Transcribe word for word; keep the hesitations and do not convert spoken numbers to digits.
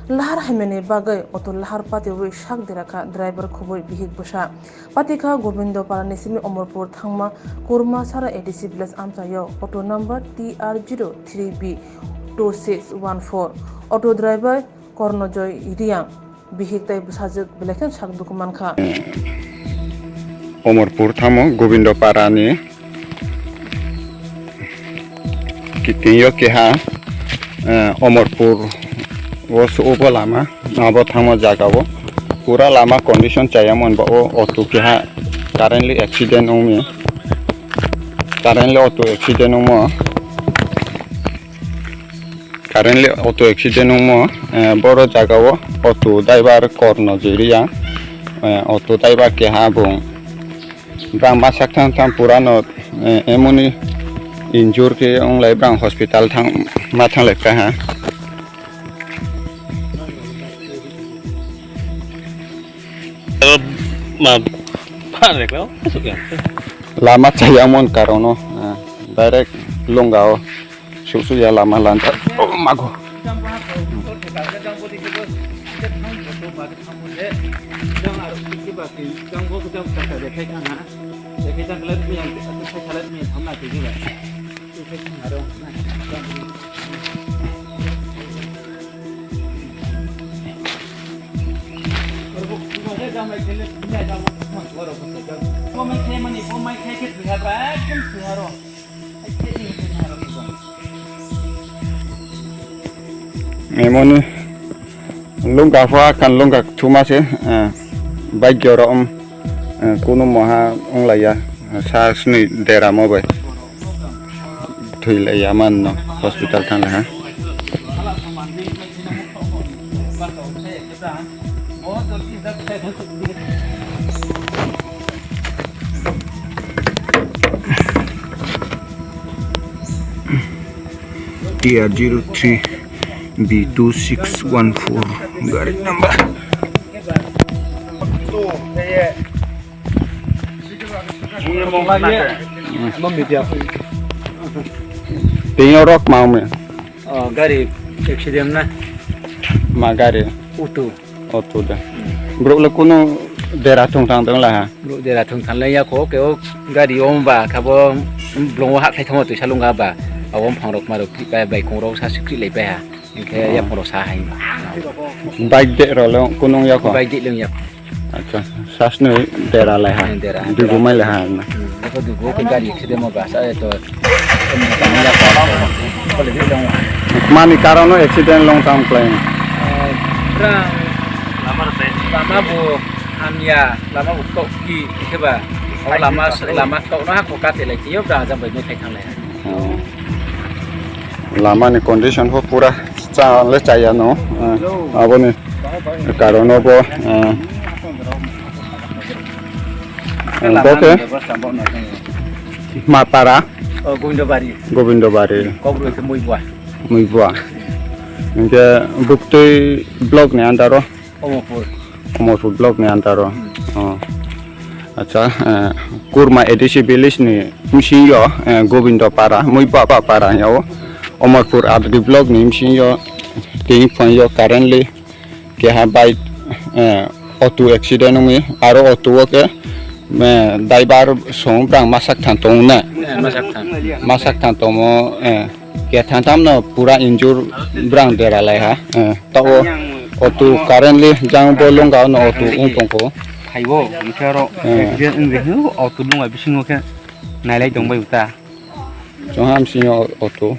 Lahar haimani bagwi auto lahar patiwi sak derakha driver khobwi bihik bwsa. Patikha Gobindo Parani simi Omorpur thangma Kurmasara A D C village amchaio auto number T R zero three B two six one four. Auto driver Kornojoy Riang. Bihik tai bwsajwk belai kheno sak dukhu mankha. Omorpur thamo Gobindo Parani kitingyo keha, eh, Omorpur o subo lama abo thangma jaga o pura lama condition chayamon ba o auto keha currently accident wngmi, currently auto accident wngmo. Currently auto accident wngmo, eh, boro jaga o auto driver Kornojoy Riang, eh, auto driver keha bung. Brang masak thang thang pura no, eh, emoni injure khe wnglai brang hospital thang ma thanglai kha ha. Ma, pa rekla, masuk ya. Lama chayamon karono, eh, direct lungao. Susu ya lama lanta. Oh, mago. Emoni lungka pha kan lungka thuma se, eh, bike jora um, eh, kunu moha onglaiya, eh, sa sni dera mo bai thwi laiya man no hospital thang ha. T R zero three B two six one four gari number. Tengok rok mau me. Oh, gari accident na. Ma gari? Auto. Auto da. Borok le kunu dera thung thang tong la ha? Borok dera thung thang le ya kho, ke o gari o ba kha bo blong o hak khai thang twi salung ga ba. Abo phang rok ma rok kri pai bai kong rok sa sikri lai pai ha. Hingke ya phoro sa hai. Bike de ro le kunung ya kho? Bike de lung ya. Acha, sasnoi dera lai ha. Hmm, dera. Dugu mai lai ha na. Hmm, ko dugu ke gari accident mo ba sa to. Mani karono accident long tam klai. Brang lama bo hamya, lama bo tok ki ke ba. Lama lama tok na ko kate lai tiyo brang jam bai me khai thang lai. Oh. Lama ni condition pho pura cha le chaya no. Ah, abo ni karon o bo, ah, ah, bo ke Mapara. Oh, Gobindobari. Gobindobari. Kokbroi ke Muibua. Muibua. Hingke Buktui block ni under o. Omorpur. Omorpur block ni under o. Hmm. Oh. Acha, eh, Kurma A D C village ni bisingo, eh, Gobindo Para, Muipa Para yao. Omorpur R D block ni bisingo tini phai yo currently keha bike, eh, auto accident wngwi aro auto o ke, eh, driver song brang masak thang tong na. Eh, masak thang. Masak thang tong o, eh, Kethang tam no pura injure brang dera lai ha. Eh, tao auto currently jang bo lungka no auto ung tongkho. Phaibo, hingke aro Eh. accident wngwi hino auto lungka bisingo khe nailai tongbai uta. Chong ham singo auto.